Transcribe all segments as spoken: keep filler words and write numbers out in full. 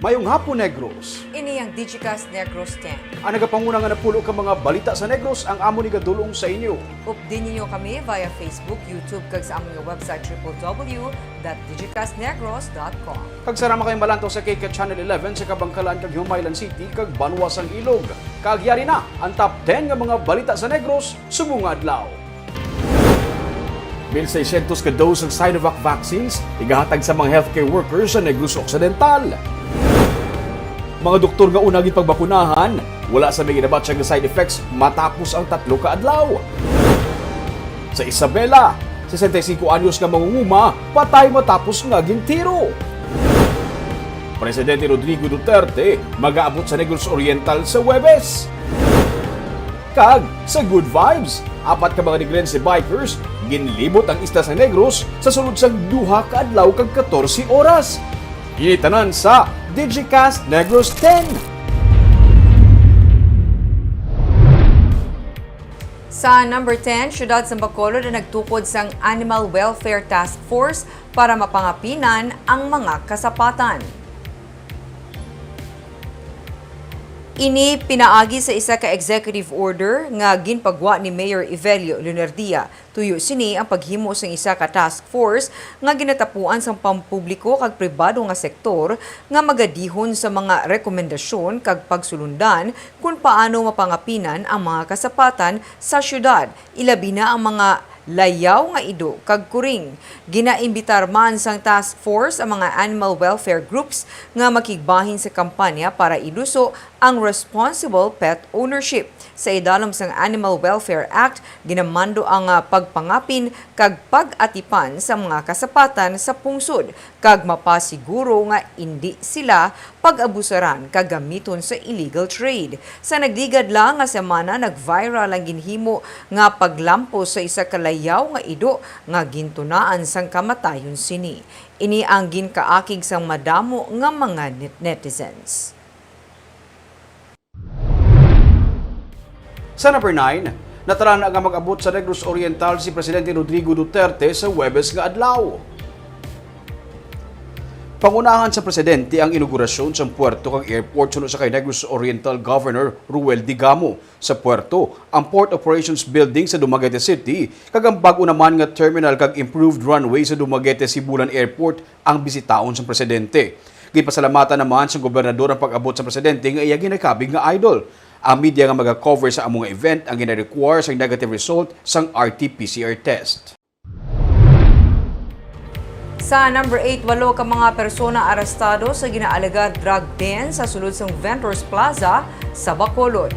Ayong hapon, Negros. Ini ang Digicast Negros ten. Ang nagapanguna nga napulo ka mga balita sa Negros ang amon igadul-ong sa inyo. Updi ninyo kami via Facebook, YouTube, kag sa amon nga website, triple W dot digicast negros dot com. Kag sarama kay malantaw sa K K Channel eleven sa Kabangkalan kag Hiumaylan City kag banwa sang Ilog. Kag yari na ang top ten nga mga balita sa Negros subong nga adlaw. Mil seiscientos ka dose sang Sinovac vaccines igahatag sa mga healthcare workers sa Negros Occidental. Mga doktor nga una gipagbakunahan, wala sa may ginabatyag nga side effects matapos ang tatlo ka adlaw. Sa Isabela, sesenta y cinco anyos nga mangunguma patay matapos nga gintiro. Presidente Rodrigo Duterte magaabot sa Negros Oriental sa Huwebes. Kag sa Good Vibes, apat ka mga Negrense bikers ginlibot ang isla sa Negros sa sulod sang duha ka adlaw kag katorse oras. Ini tanan sa Digicast Negros ten. Sa number ten, siyudad sang Bacolod ang nagtukod sang Animal Welfare Task Force para mapangapinan ang mga kasapatan. Ini pinaagi sa isa ka executive order nga ginpagwa ni Mayor Evelio Lunardia. Tuyo sini ang paghimo sang isa ka task force nga ginatapuan sang pampubliko kag pribado nga sektor nga magadihon sa mga rekomendasyon kag pagsulundan kon paano mapangapinan ang mga kasapatan sa siyudad, ilabi na ang mga layaw nga ido kag kuring. Ginaimbitar man sang task force ang mga animal welfare groups nga makigbahin sa kampanya para iluso ang responsible pet ownership. Sa idalom sang Animal Welfare Act, ginamando ang, ah, pagpangapin kag pag-atipan sa mga kasapatan sa pungsod kag mapasiguro nga indi sila pag-abusaran kag gamiton sa illegal trade. Sa nagligad lang nga semana, nag-viral ang ginhimo nga paglampos sa isa ka layaw nga ido nga gintunaan sang kamatayon sini. Ini ang ginkaakig sang madamo nga mga net-, netizens. Sa number nine, natalana nga mag-abot sa Negros Oriental si Presidente Rodrigo Duterte sa Huwebes nga adlaw. Pangunahan sa Presidente ang inaugurasyon sang puerto kag airport suno sa kay Negros Oriental Governor Ruel Digamo. Sa puerto, ang Port Operations Building sa Dumaguete City, kag ang bag-o naman nga terminal kag improved runway sa Dumaguete Sibulan Airport ang bisitaon sang presidente. Ginpasalamatan naman sang gobernador ang pag-abot sang presidente nga iya ginakabig nga idol. Ang media nga maga-cover sa amo nga event ang gina-require sang negative result sang R T P C R test. Sa number eight, walo ka mga persona arestado sa ginaalegar drug den sa sulod sang Vendors Plaza sa Bacolod.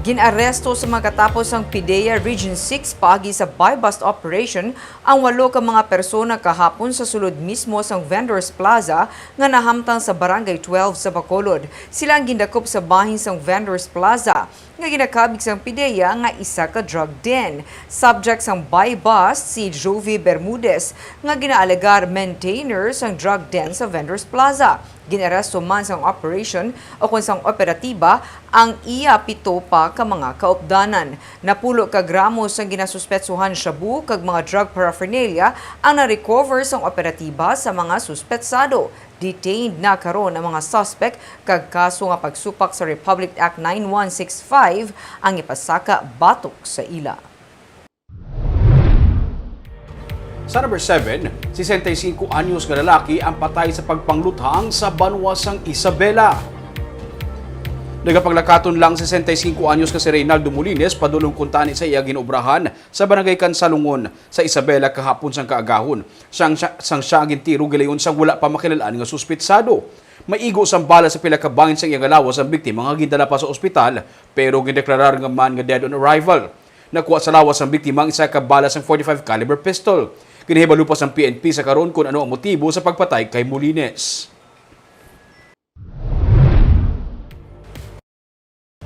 Gin-aresto sa mga katapos sang PDEA Region six paagi sa buy-bust operation ang walo ka mga persona kahapon sa sulod mismo sang Vendors Plaza nga nahamtang sa Barangay twelve sa Bacolod. Sila ang gindakop sa bahin sang Vendors Plaza nga ginakabig sang PDEA nga isa ka drug den. Subject sang buy-bust si Jovie Bermudez nga ginaalegar maintainer sang drug den sa Vendors Plaza. Gin-aresto man sang operation o kon sang operatiba ang iya pito pa ka mga kaupdanan. Napulo ka gramo sang ginasuspetsuhan shabu kag mga drug paraphernalia ang na-recover sang operatiba sa mga suspetsado. Detained na karon ang mga suspect kag kaso nga pagsupak sa Republic Act nine one six five ang ipasaka batok sa ila. Sa number seven, sesenta y cinco anyos nga lalaki ang patay sa pagpangluthang sa banwa sang Isabela. Nagapaglakaton lang sesenta y cinco anyos nga si Reynaldo Molines padulong kuntani sa iya ginobrahan sa Barangay Kansalungon sa Isabela kahapon sang kaagahon. Sang, sang siya ang gintiro gilayon sang wala pa makilal-an nga suspitsado. Maigo sang bala sa pila ka bangin sang iya nga lawas ang biktima nga gindala pa sa ospital, pero gindeklarar nga man nga dead on arrival. Nakuha sa lawas sang biktima ang isa ka bala sang forty-five caliber pistol. Ginahibalo pa sang P N P sa karon kon ano ang motibo sa pagpatay kay Molines.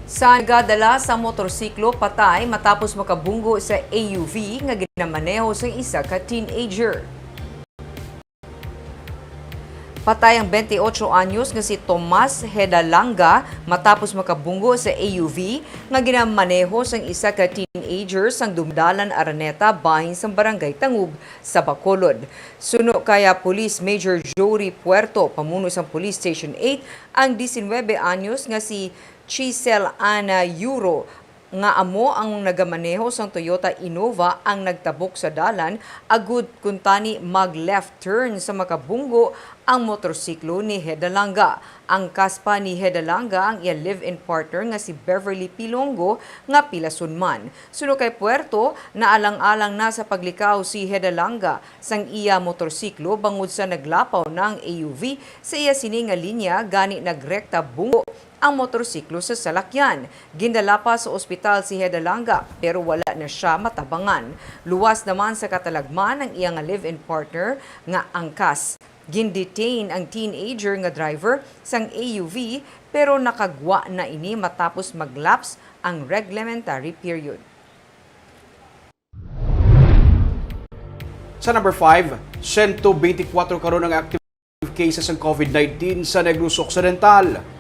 Sa nagadala sa motorsiklo patay matapos makabunggo sa A U V nga ginamaneho sang isa ka teenager. Patay ang twenty-eight anyos nga si Tomas Hedalanga matapos makabunggo sa A U V nga ginamaneho sang isa ka teenager sang Dumdalan, Araneta, bahin sang Barangay Tangub sa Bacolod. Suno kay, ah, Police Major Jory Puerto, pamuno sang Police Station eight, ang diecinuebe anyos nga si Chisel Ana Yuro nga amo ang nagamaneho sang Toyota Innova ang nagtabok sa dalan, agud kuntani mag-left turn sa makabunggo ang motorsiklo ni Hedalanga. Angkas pa ni Hedalanga ang iya live-in partner nga si Beverly Pilongo nga pilason man. Suno kay Puerto, naalang-alang na sa paglikaw si Hedalanga sang iya motorsiklo bangod sa naglapaw na ang A U V sa iya sini nga linya, gani nagrekta bunggo ang motorsiklo sa salakyan. Gindala pa sa ospital si Hedalanga, pero wala na sia matabangan. Luwas naman sa katalagman ang iya nga live-in partner nga angkas. Gindetain ang teenager nga driver sang A U V, pero nakagwa na ini matapos mag-lapse ang reglementary period. Sa number five, siyento beintikwatro karon ang active cases sang COVID nineteen sa Negros Occidental.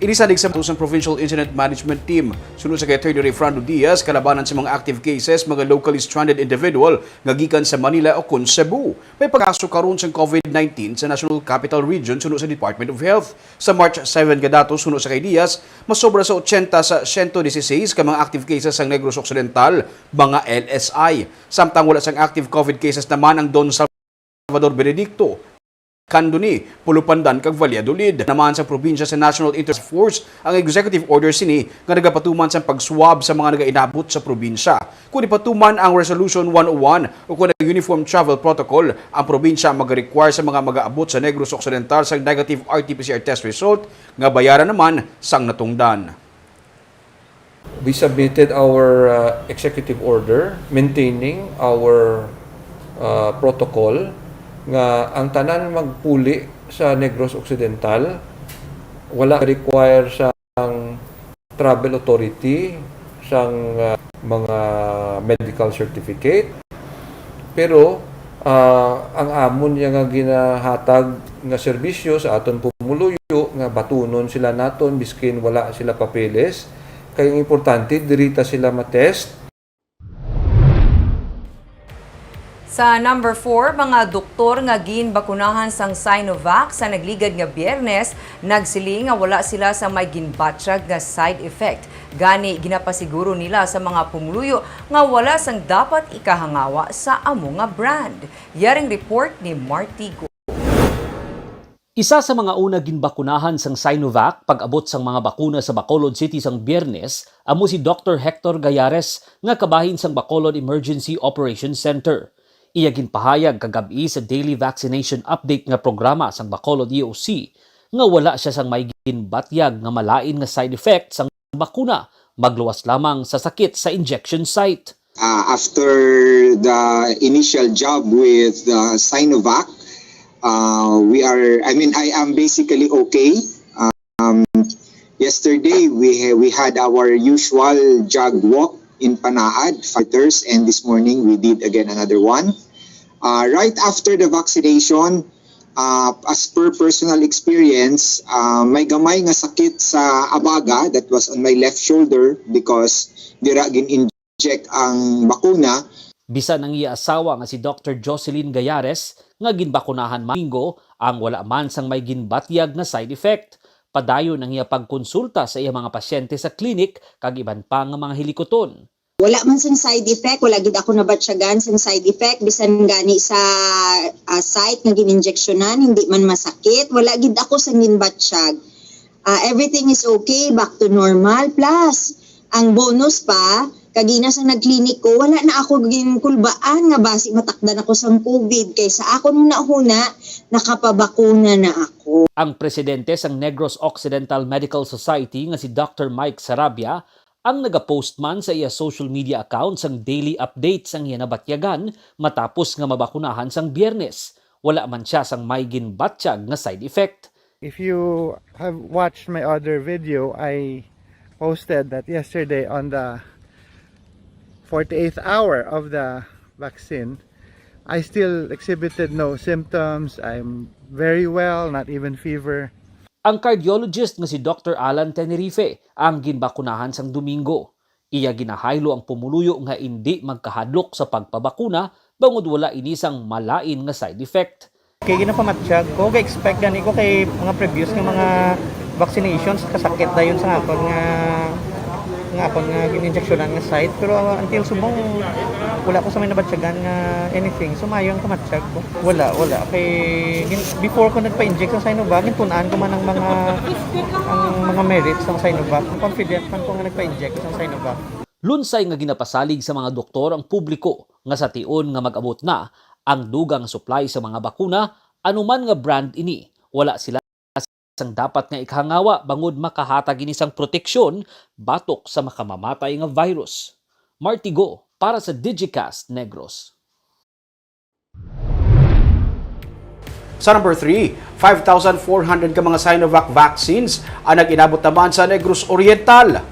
Ini sadig sa sang Provincial Incident Management Team. Suno sa kay Attorney Rayfrando Diaz, kalabanan sa mga active cases, mga locally stranded individual nga gikan sa Manila o kon Cebu. May pagkaso karon sang COVID nineteen sa National Capital Region suno sa Department of Health. Sa March seven nga datos, suno sa kay Diaz, masobra sa ochenta sa siyento dieciséis ka mga active cases sang Negros Occidental, mga L S I. Samtang wala sang active COVID cases naman ang Don Salvador Benedicto, Candoni, Pulupandan kag Valladolid. Naman sa probinsya sa National Interest Force ang executive order sini nga nagapatuman sang pag-swab sa mga nagainabot sa probinsya. Kung ipatuman ang Resolution one oh one o kon ang Uniform Travel Protocol, ang probinsya mag-require sa mga mag-aabot sa Negros Occidental sang negative R T P C R test result nga bayaran naman sang natungdan. We submitted our, uh, executive order maintaining our, uh, protocol nga ang tanan magpuli sa Negros Occidental, wala require sang travel authority, sang, uh, mga medical certificate. Pero, ah, ang amon niya nga ginahatag nga serbisyo sa aton pumuluyo nga batunon sila naton biskin wala sila papeles, kay ang importante diri ta sila matest. Sa number four, mga doktor nga ginbakunahan sang Sinovac sa nagligad nga Biyernes nagsiling nga wala sila sa may ginbatyag nga side effect. Gani, ginapasiguro nila sa mga pumuluyo nga wala sang dapat ikahangawa sa amo nga brand. Yaring report ni Marty Go. Isa sa mga una ginbakunahan sang Sinovac pag-abot sang mga bakuna sa Bacolod City sang Biyernes amo si Doktor Hector Gayares nga kabahin sang Bacolod Emergency Operations Center. Iya ginpahayag kagab-i sa daily vaccination update nga programa sang Bacolod E O C nga wala sia sang may ginbatyag nga malain nga side effect sang bakuna, magluwas lamang sa sakit sa injection site. Uh, after the initial job with the Sinovac, uh, we are, I mean, I am basically okay. Um, yesterday, we, ha- we had our usual jog walk in Panaad, fighters, and this morning we did again another one. Uh, right after the vaccination, uh, as per personal experience, uh, may gamay nga sakit sa abaga that was on my left shoulder because dira gin-inject ang bakuna. Bisan ang iya asawa nga si Doktor Jocelyn Gayares, nga ginbakunahan man Domingo, ang wala man sang may ginbatyag nga side effect. Padayon ang iya pagkonsulta sa iya mga pasyente sa klinik kag iban pa nga mga hilikuton. Wala man sang side effect, wala gid ako nabatyagan sang side effect, bisan gani sa, ah, site nga gininjeksyonan, hindi man masakit, wala gid ako sang ginbatyag. Ah, everything is okay, back to normal. Plus, ang bonus pa, kagina sang nag-clinic ko, wala na ako ginkulbaan nga basi matakdan ako sang COVID, kay sa akon hunahuna, nakapabakuna na ako. Ang presidente sang Negros Occidental Medical Society nga si Doktor Mike Sarabia ang nagapost man sa iya social media account sang daily update sang iya nabatyagan matapos nga mabakunahan sang Biyernes. Wala man sia sang may ginbatyag nga side effect. If you have watched my other video, I posted that yesterday on the forty-eighth hour of the vaccine, I still exhibited no symptoms. I'm very well, not even fever. Ang cardiologist nga si Doktor Alan Tenerife ang ginbakunahan sang Domingo. Iya ginahaylo ang pumuluyo nga indi magkahadlok sa pagpabakuna bangod wala ini sang malain nga side effect. Kay ginapamatsyag ko, ga-expect gani ko kay mga previous nga mga vaccinations kasakit dayon sa akon nga nga akon nga gin-injectionan nga site, pero uh, until subong wala ko sa may nabatyagan nga anything. So maayo ang pamatsyag ko. Wala, wala. Kay gin- before ko nagpa-inject sa Sinovac, gintunaan ko man ang mga ang mga merits ng Sinovac. Confident man ko nga nagpa-inject sa Sinovac. Lunsay nga ginapasalig sa mga doktor ang publiko nga sa tion nga mag-abot na ang dugang supply sa mga bakuna, anuman nga brand ini, wala sila sang dapat nga ikahangawa bangod makahatag ini sang proteksyon batok sa makamamatay nga virus. Martigo para sa Digicast Negros. Sa number three, five thousand four hundred ka mga Sinovac vaccines ang nag-inabot naman sa Negros Oriental.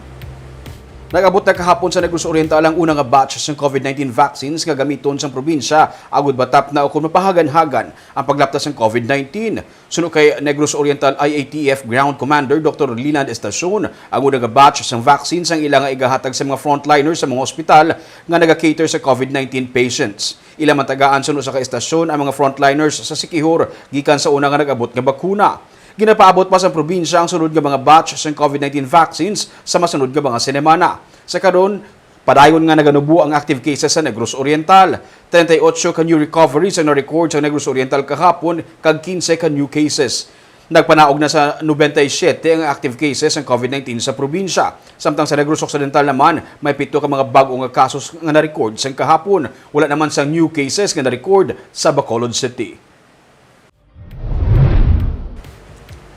Nag-abot na kahapon sa Negros Oriental ang una nga batch sang COVID nineteen vaccines nga gamiton sang probinsya agud matapna o kon mapahagan-hagan ang paglapta sang COVID nineteen. Suno kay Negros Oriental I A T F Ground Commander Doktor Liland Estacion ang una nga batch sang vaccine sang ila nga igahatag sa mga frontliners sa mga ospital nga naga-cater sa COVID nineteen patients. Ila man tagaan suno sa kaestasyon ang mga frontliners sa Siquijor gikan sa una nga nag-abot nga bakuna. Ginapaabot pa sa probinsya ang sunod nga mga batch sang COVID nineteen vaccines sa masunod nga mga sinemana. Sa karon, padayon nga naganubo ang active cases sa Negros Oriental. Treinta y ocho ka new recoveries ang na-record sa Negros Oriental kahapon kag quince ka new cases. Nagpanaog na sa noventa y siete ang active cases sang COVID nineteen sa probinsya. Samtang sa Negros Occidental naman, may pito ka mga bag-o nga kasos nga na-record sang kahapon. Wala naman sang new cases nga na-record sa Bacolod City.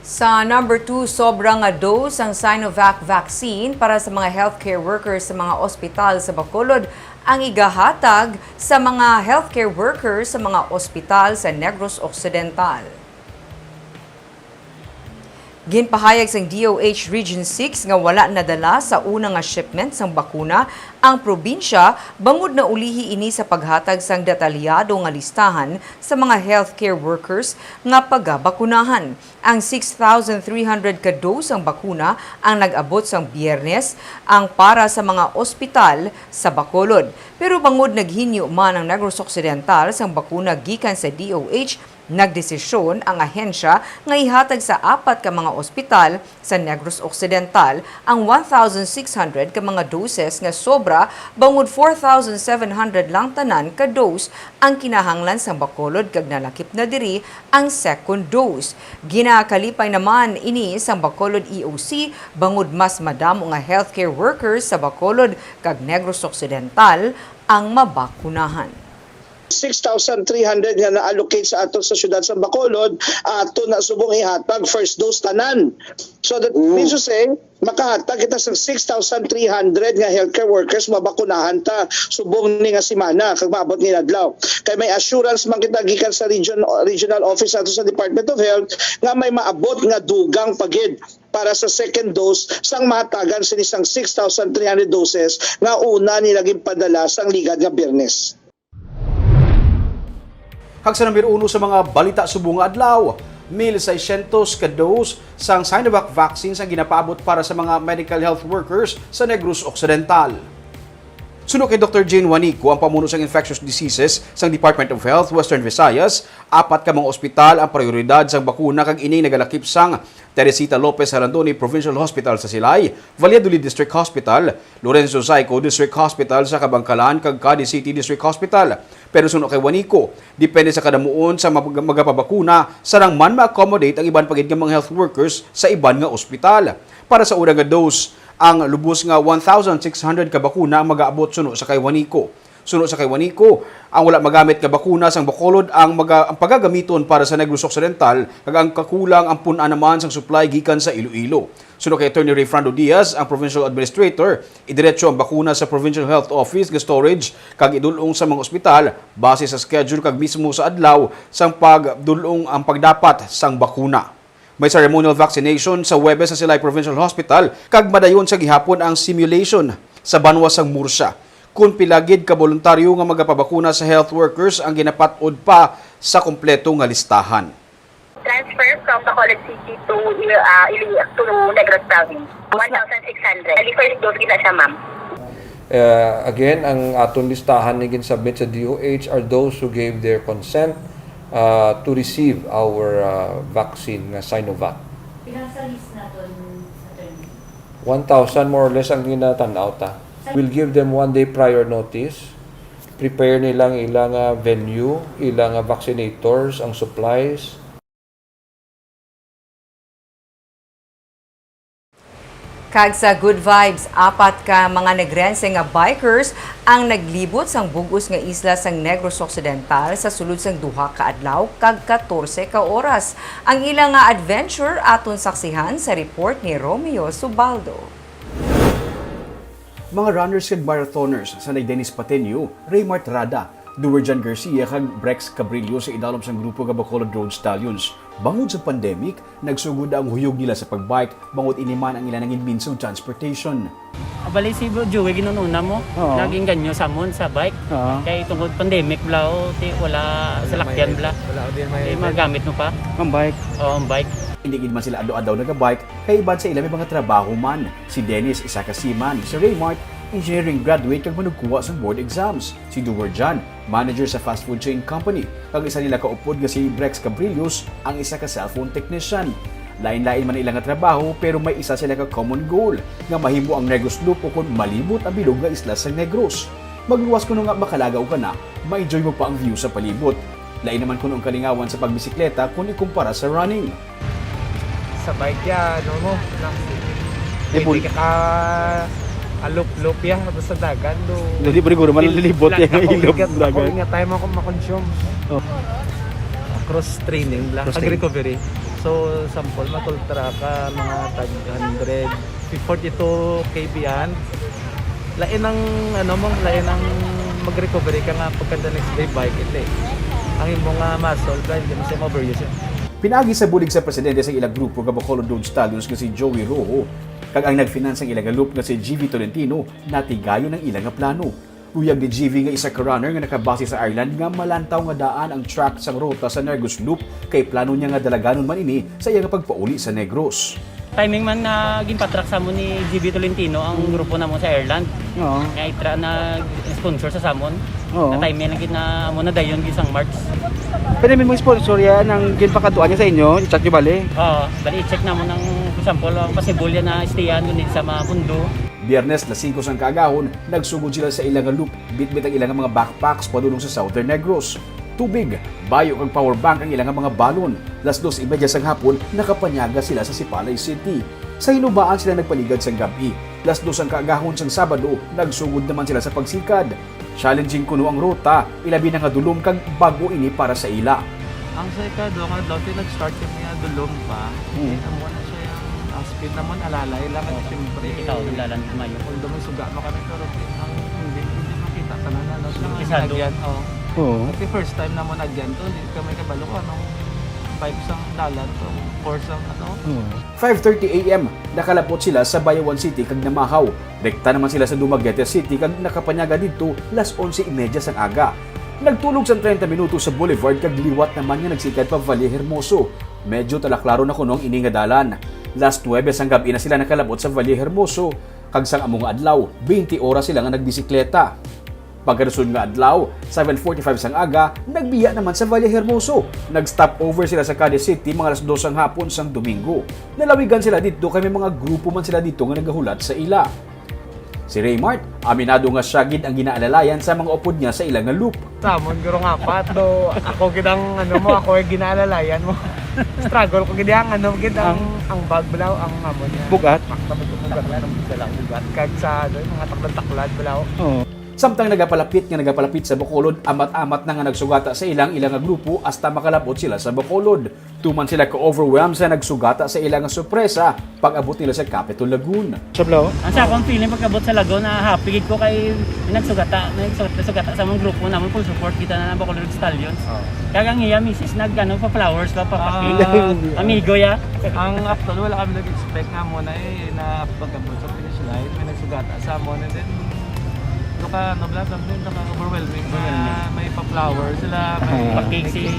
Sa number two, sobra nga dose ang Sinovac vaccine para sa mga healthcare workers sa mga ospital sa Bacolod ang igahatag sa mga healthcare workers sa mga ospital sa Negros Occidental. Ginpahayag sang D O H Region six nga wala nadala sa una nga shipment sang bakuna ang probinsya bangod naulihi ini sa paghatag sang detalyado nga listahan sa mga healthcare workers nga pagabakunahan. Ang six thousand three hundred ka dose sang bakuna ang nag-abot sang Biyernes, ang para sa mga ospital sa Bacolod. Pero bangod naghinyo man ang Negros Occidental sang bakuna gikan sa D O H, nagdesisyon ang ahensya nga ihatag sa apat ka mga ospital sa Negros Occidental ang one thousand six hundred ka mga doses nga sobra, bangod four thousand seven hundred lang tanan ka dose ang kinahanglan sang Bacolod kag nalakip na diri ang second dose. Ginakalipay naman ini sang Bacolod E O C bangod mas madamo nga healthcare workers sa Bacolod kag Negros Occidental ang mabakunahan. Six thousand three hundred nga na-allocate sa ato sa siyudad sa Bacolod, ato na subong ihatag first dose tanan. So that means to say, makahatag kita sa six thousand three hundred nga healthcare workers, mabakunahan ta subong ni nga semana kag maabot ni adlaw. Kay may assurance man kita gikan sa region, regional office ato sa Department of Health nga may maabot nga dugang pa gid para sa second dose sang mahatagan sini sang six thousand three hundred doses nga una nila ginpadala sang ligad nga Biyernes. Kag sa number uno sa mga balita subong nga adlaw, mil seiscientos ka dose sang Sinovac vaccines ang ginapaabot para sa mga medical health workers sa Negros Occidental. Suno kay Doktor Jane Juanico, ang pamuno sang Infectious Diseases sang Department of Health Western Visayas, apat ka mga ospital ang prioridad sang bakuna kag ini nagalakip sang Teresita Lopez Jalandoni Provincial Hospital sa Silay, Valladolid District Hospital, Lorenzo Zaico District Hospital sa Kabangkalan kag Cadiz City District Hospital. Pero suno kay Juanico, depende sa kadamuon sa mag- magapabakuna, sarang man ma-accommodate ang iban pa gid nga mga health workers sa iban nga ospital. Para sa una nga dose, ang lubos nga one thousand six hundred ka bakuna ang magaabot suno sa kay Juanico. Suno sa kay Juanico, ang wala magamit nga bakuna sang Bacolod ang maga- ang pagagamiton para sa Negros Occidental, kag ang kakulang ang pun-an naman sang supply gikan sa Iloilo. Suno kay Attorney Rayfrando Diaz, ang provincial administrator, idiretso ang bakuna sa Provincial Health Office nga storage kag idul-ong sa mga ospital base sa schedule kag mismo sa adlaw sang pagdul-ong ang pagdapat sang bakuna. May ceremonial vaccination sa Huwebes sa Silay Provincial Hospital kag madayon sa gihapon ang simulation sa banwa sang Murcia. kon pila gid ka boluntaryo nga magapabakuna sa health workers ang ginapat-od pa sa kompleto nga listahan. Transfer from Bacolod City to, ah, Ili-, to Negros Province. One thousand six hundred. Ali, first dose gid na siya, ma'am. Uh, again, ang aton listahan nga gin-submit sa D O H are those who gave their consent, uh, to receive our, uh, vaccine nga Sinovac. Pila sa list naton, attorney? One thousand more or less ang ginatan-aw ta. We'll give them one day prior notice. Prepare nila ang ilang, ah, venue, ilang, ah, vaccinators, ang supplies. Kag sa Good Vibes, apat ka mga Negrense nga bikers ang naglibot sang bug-os nga isla sang Negros Occidental sa sulod sang duha ka adlaw kag katorse ka oras. Ang ila nga adventure aton saksihan sa report ni Romeo Subaldo. Mga runners kag marathoners sanay Dennis Pateño, Raymart Rada, Duerjan Garcia kag Brex Cabrillo sa idalom sang grupo nga Bacolod Road Stallions. Bangod sa pandemic, nagsugod ang huyog nila sa pagbike, bangod ini man ang ila nangin means of transportation. Bali si Bro Joey, ginununa mo, Oo. Naging ganyo sa amon sa bike. Oo. Kay tungod pandemic bla, o, ti, wala salakyan bla. Wala, wala, di may Di magamit mo pa. Ang bike. Oo, ang bike. Hindi gid man sila adlaw-adlaw nagabike, kay iban sa ila may mga trabaho man. Si Dennis, isa ka seaman. Si Raymart, engineering graduate kag manugkuha sa board exams. Si Duerjan, manager sa fast food chain company, kag isa nila ka upod nga si Brex Cabrillos, ang isa ka cellphone technician. Lain-lain man ila nga trabaho, pero may isa sila ka common goal, nga mahimo ang Negros Loop ukon malibot ang bilog nga isla sa Negros. Magluwas kuno nga makalagaw ka na, ma-enjoy mo pa ang view sa palibot. Lain naman kuno ang kalingawan sa pagbisikleta kung ikumpara sa running. Sa bike ya, ano mo, lang, Di pwede bul- ka ka, alop-lop ya, basta dagan, do. Hindi, bro, guro, malilibot Lang, ya, ang ilog, nakauligat, dagan. Nakauligat tayo mako-, makonsume. Oh. Cross training, bla, Cross training. Pag-recovery. So, sample, matultra ka, mga tag hundred, forty-two K B yan. Lain ang, ano mo, lain ang mag-recovery ka nga pagka the next day bike, ito eh. Ang imo nga muscle, bla, hindi mo siya ma-overuse eh. Pinaagi sa bulig sa presidente sa ila grupo nga Bacolod Road Stallions nga si Joey Rojo, kag ang nagfinance sang ila nga loop nga si G V Tolentino, natigayon ang ila nga plano. Luyag ni G V nga isa ka runner nga nakabase sa Ireland nga malantaw nga daan ang track sang ruta sa Negros Loop, kay plano niya nga dalaganon man ini sa iya nga pagpauli sa Negros. Timing man na ginpatrack sa amon ni G V Tolentino ang grupo namon sa Ireland. Oo. Nga itra na sponsor sa samon. Oo. Na timing lang gid na amo na dayon gid sang March. Pwede mo sponsor yan ang ginpakaduan niya sa inyo? I-chat niyo bali? Oo. Bali, i-check namon ang, for example, ang possible yan na istiyan kundi sa mga pundo. Biyernes, las singko sang kaagahon, nagsugod sila sa ila nga loop, bitbit ang ila nga mga backpacks padulong sa Southern Negros. Tubig, bayo kag power bank ang ila nga mga balon. Las dos y media sang hapon, nakapanyaga sila sa Sipalay City. Sa hinubaan sila nagpaligad sang gab-i. Las dos ang kaagahon sang Sabado, nagsugod naman sila sa pagsikad. Challenging kuno ang ruta, ilabi na nga dulom kag bag-o ini para sa ila. Ang sa ikaduha nga adlaw, ti nag-start kami nga dulom pa. Mm. Eh, amo na siya yung, ang speed naman, alalay lang, at siyempre, Ikaw, eh, naglalan sa mayo. Although may suga mo kami, pero ang hindi, hindi makita ka na, ano, siya nga Pisado. Nagyan, oh. Oo. Kasi first time naman nagyan to, hindi kami kabalo kung anong vibes ang dalan, kung course ang ano. Oo. Five thirty A M, nakalapot sila sa Bayawan City kag namahaw. Rekta naman sila sa Dumaguete City kag nakapanyaga didto las onse y media sang aga. Nagtulog sang treinta minutos sa boulevard kag liwat naman nga nagsikad pa Valle Hermoso. Medyo talaklaro na kuno ang ini nga dalan. Las nuebe sang gab-i na sila nakalabot sa Valle Hermoso, kag sang amo nga adlaw, twenty oras sila nga nagbisikleta. Pagkasunod nga adlaw, seven forty-five sang aga, nagbiya naman sa Valle Hermoso. Nag-stop over sila sa Cadiz City mga alas dos sang hapon sang Domingo. Nalawigan sila didto kay may mga grupo man sila didto nga nagahulat sa ila. Si Raymart, aminado nga siya gid ang ginaalalayan sa mga upod niya sa ila nga loop. Sa amon, guro nga apat, do, ako gid ang, ano mo, ako ay ginaalalayan mo. Struggle ko gid ang, ano, gid ang, Ang ang bag, balaw, ang amon niya. Bugat? Makita mo ito, bugat lang, ang dala, bugat. Kag sa, ano, mga taklad-taklad, balaw. Oo. Samtang nagapalapit nga nagapalapit sa Bacolod, amat-amat na nga nagsugata sa ilang, ilang nga grupo hasta makalabot sila sa Bacolod. Tuman sila ka-overwhelmed sa nagsugata sa ila nga sorpresa pag-abot nila sa Capitol Lagoon. Sa Blau? Ang sa akong feeling pagkabot sa Lagoon, na happy gid ko kay nagsugata, nagsugata, sugata sa among grupo namon, full support kita na ng Bacolod Stallions. Oh. Kag ang iya misis nag, ano, pa flowers ba, pa, pa Ah. Amigo ya. Ang actual, wala kami nag-expect nga mo na eh, na pagkabot sa finish line, may nagsugata sa amon, and then, Naka, ano, Blas, ang din, naka-overwhelming na may pa-flower sila, may Ah. pa-cake.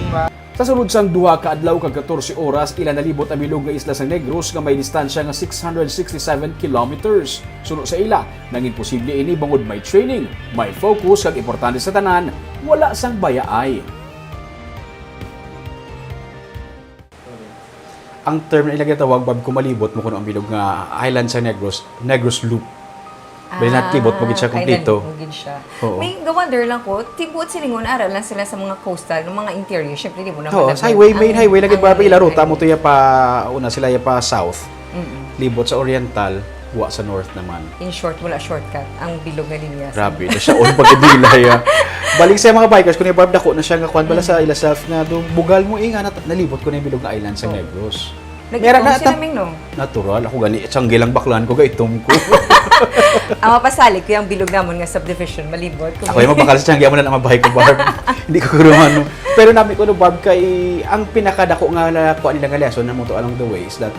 Sa sulod sang duha ka adlaw kag katorse oras, ila nalibot ang bilog nga isla sang Negros nga may distansya nga six hundred sixty-seven kilometers. Suno sa ila, nangin posible ini bangod may training, may focus, kag importante sa tanan, wala sang bayaay. Ang term na ila ginatawag, Bab, kung malibot mo kuno ang bilog nga island sa Negros, Negros Loop. May natibot mo gid siya Ah, kay kompleto. nalibot mo gid siya. Oo. May ga-wonder lang ko, tibuot sini ngon ara lang sila sa mga coastal, ng mga interior. Siyempre, di mo na Oo, pala- sa highway, main ang- highway lagi, ang Barbie, ila main ruta mo highway. to ya pa, una sila ya pa south. Mm-mm. Libot sa oriental, wa sa north naman. In short, wala shortcut ang bilog nga linya. Grabe, na siya on pagkadila ya. Balik sa mga bikers, kung yung Barb, dako na siya nga kwan bala sa ila self nga do, bugal mo, eh, nga nat- nalibot ko na yung bilog nga island sa Oo. Negros. Nag-itom Meron na si tap- Naming, no? Natural, ako gani, tiyanggi lang baklan ko, gaitom ko. Ang mapasalig ko yung bilog namon nga subdivision, malibot. Kung Ako yung mabakal sa tiyanggi, amo na ang mabahay ko, Barb. Hindi ko kuruhan, no? Pero nami ko, no, Barb, kay ang pinakadako nga nakuha nila nga lesson na mo to along the way is that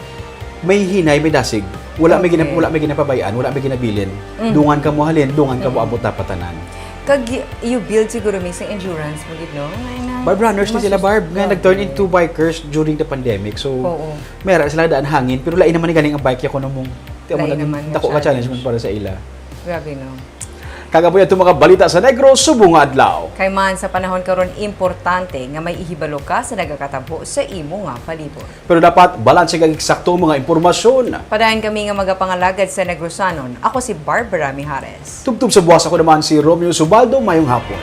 may hinay, may dasig. Wala may Okay. ginap-, wala may ginapabayaan, wala may ginabilin. Mm. Dungan ka mo halin, dungan ka mo abot dapat tanan. Kag y- you build siguro mismo endurance mo gid, no? Ay, na- Barb, runners na mas- sila, Barb, nga okay. Nag-turn into bikers during the pandemic. So, Oo. Mera sila daan hangin, pero lain naman ni ganing ang bike ya kuno mo. Tiyan mo Lain naging naman nga dako ka challenge challenge. man para sa ila. Grabe, no? Kagabuhi ato mga balita sa Negros subong nga adlaw. Kay man sa panahon karon, importante nga may ihibalo ka sa nagakatabo sa imo nga palibot. Pero dapat balanse kag eksakto ang mga impormasyon. Padayon kami nga magapangalagad sa Negrosanon. Ako si Barbara Mijares. Tubtob sa buwas, ako naman si Romeo Subaldo. Mayong hapon.